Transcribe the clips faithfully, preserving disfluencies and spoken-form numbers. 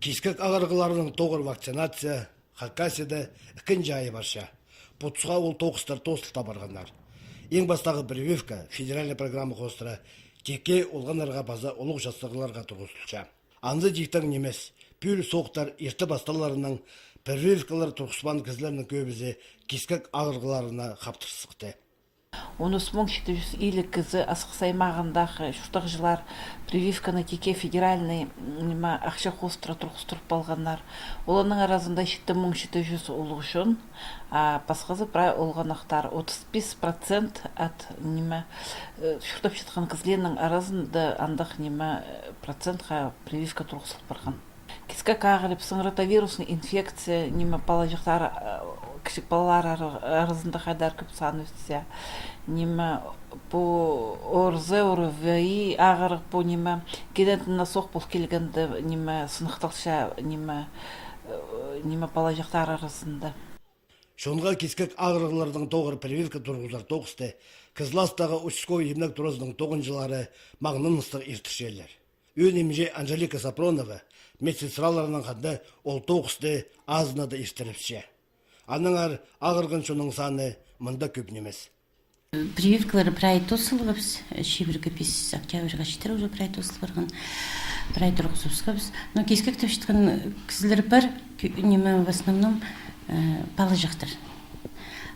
Кискек ағырығларынаң тоғыр вакцинация Хакасияда ікінҷі айы парча. Пу тусха ол тоғыстар тоозыл парғаннар. Иң пастағы прививка федеральный программа хоостыра тикке олғаннарға паза улуғ частығларға турғызылча. Анзы тиктең нимес, пӱӱл соохтар иртіп асталарынаң прививкалар турғыспаан кізілернің кӧбізі кискек ағырығларына хаптыр сыхты. Он ӱс муң читі чӱс илиг кізі Асхыс аймағындағы чуртағҷылар прививканы тикке федеральный, ниме, ахча хоостыра турғыстырып алғаннар. Оларның аразында читі муң читі чӱс улуғ чон, а пасхазы прай олғаннахтар. Отыс пис процент ат, ниме, э, чуртап чатхан кізілернің аразында андағ, ниме, э, процентха прививка турғызыл парған. Кискек ағырып, сың ротавирусный инфекция, ниме, палаҷахтар, э, кічіг палалар ар-, аразында хайдар кӧп сан ӧсче. Ниме, пу ОРЗ, ОРВИ ағырығ, пу, ниме, кинетін на соох пол килгенде, ниме, сынахталча, ниме, э, ниме, палаҷахтар аразында. Чонға кискек ағырығлардаң тоғыр прививка турғызар тоғысты Кызластағы участковый имнег туразының тоғынҷылары маңнаныстығ иртірчелер. Ӧӧн имҷі Анжелика Сапронова медсестраларнаң хада ол тоғысты азынада иртіріпче. Аннаңар ағырған чонның саны мында кӧп нимес. Прививкалар прай тоозылғабыс, чибіргі пис октябрьға читіре уже прай тоозыл парған, прай турғызыбысхабыс. Но кискек тіпчеткен кізілер пар, кӧ-, ниме, в основном, э, палаҷахтар.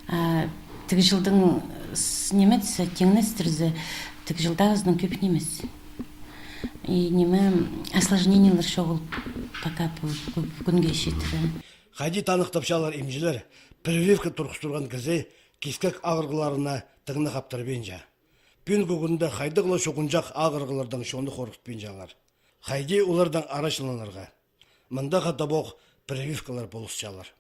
А тігі чылдаң с-, ниме тізе, теңнестірзе, тігі чылдағызынаң кӧп нимес. И ниме, осложнениелер чоғыл пока пу, пу, пу кӱнге читіре. Хайди таныхтапчалар имҷілер, прививка турғыстырған кізі кискек ағырығларына тың на хаптырбинча. Пӱӱнгі кӱнде хайдағ ла чуғынҷах ағырығлардаң чонны хорғытпинчалар. Хайди олардаң арачыланарға? Мында хатабох прививкалар полысчалар.